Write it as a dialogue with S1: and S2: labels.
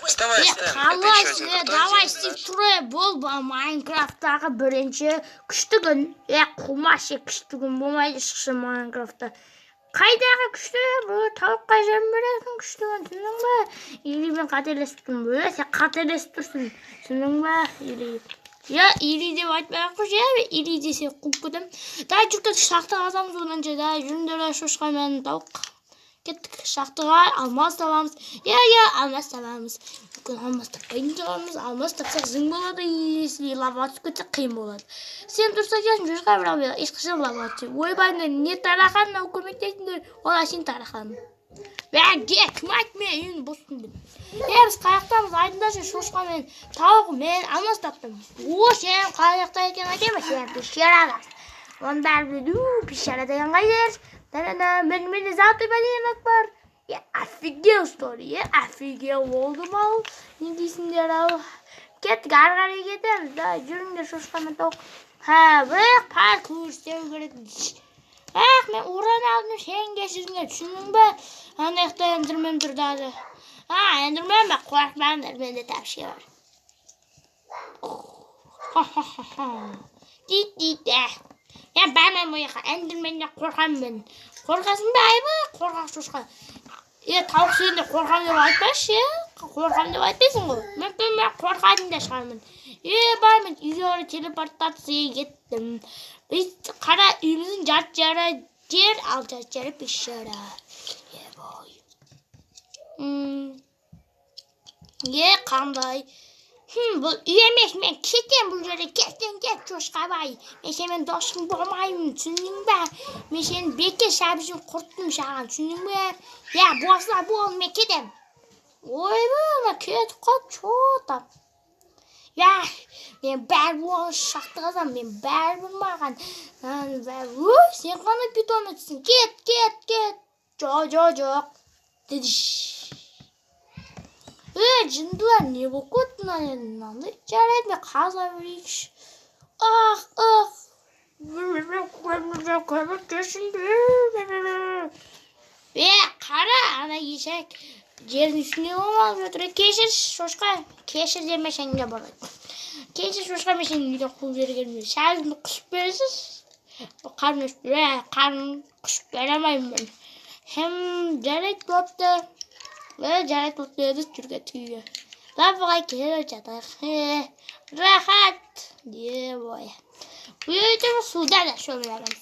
S1: Вставай,
S2: Е,
S1: Стэн, это еще
S2: қалайсың?
S1: один
S2: Е,
S1: крутой
S2: давай,
S1: день.
S2: Стив Тре, бұл Майнкрафттағы бірінші күшті күн. Е, қумашы, күшті күн болмайды ешқашан Майнкрафтта. Қайдағы күшті? Бұл тауыққа жем беретін күшті күн, түсіндің ба? Или мен қателесіп тұрмын ба? Сен қателесіп тұрсың, түсіндің ба? Или я или деп айтпай ақ қойшы, иә, или десе қуып кетемін. Давай, жүр, кеттік, шахта қазамыз одан ше. Давай, жүріңдер, шошқа мен тауық. Кеттік шахтаға, алмаз табамыз. Иә, алмаз табамыз. Мүмкін, алмаз таппайтын шығармыз. Алмаз тапсақ, зың болады. Если лава түсіп кетсе, қиын болады. Сен дұрыс айтасың, шошқа, бірақ мен ешқашан лава түспейді. Ойбай, не тарақан мынау, көмектесіңдер. Ол әшейін тарақан. Бәге, кім айтты мен үйін бұздым деп? Е, біз қай жақтамыз, айтыңдаршы? Шошқа мен тауық, мен алмаз таптым. О, сен қай жақта екенін айтайын ба? Сен пещерадасың. Оның бәрі біледі. У, пещера деген қай жер? Да, мен золотой ботинок бар. Е, офигел, что ли? Е, офигел болдым ау. Не дейсіңдер ау? Кеттік, ары қарай кетеміз. Да, жүріңдер, шошқа мен тауық. Ха, бірақ паркур істеу керек. Ах, мен уран алдым, сен кешіріңдер, түсіндің бе? Ана жақта эндермен тұр даже. А, эндермен ба? Қорықпаңдар, менде тәпішке бар. Ха-ха-ха. Дит дит. Мен бармаймын ол жаққа, эндерменнен қорқамын мен. Қорқасың ба, айбай, қорқақ шошқа. Е, тауық, сен де қорқамын деп айтпашы, е? Қорқамын деп айтпайсың ғой. Мүмкін, мен қорқатын да шығармын. Е, бар, мен үйге қарай телепортация кеттім. Біз қара, үйіміздің жарты жары жер, ал жарты жері пещера. Е, бой. Е, қандай? Бұл үй емес, мен кетем бұл жерде, кеттен кет, шошқабай. Мен сенімен досың болмаймын, түсіндің ба? Мен сені бекер сәбізін құрттым саған, түсіндің бе? Я, болса бол, мен кетем. Ойбай, ана кетіп қалды, че там? Я, мен бәрібір оған шақты қазамын, мен бәрібір маған. Ой, сен қандай питомецсің? Кет, кет, кет. Жоқ, жоқ, жоқ. Дідіш. Е, жындылар, не болып кетті мына енді мынандай? Жарайды, мен қаза берейінші. Ах, ах. Көмектесіңдер. Е, қара, ана ешек жердің үстінде болмалып жатыр. Е, кешір, шошқа, кешір демесең де болады. Кешір, шошқа, мен сені үйден қуып жібергенмін. Сәбізімді құсып бересіз. Қарным, е, қарным құсып бере алмаймын мен. Хм, жарайды болыпты. Е, жарайды болыпты деді, жүр, кеттік үйге. Лаваға келіп жатайық. Е, рахат. Е, бой. Өйтіп суда да шомыламыз.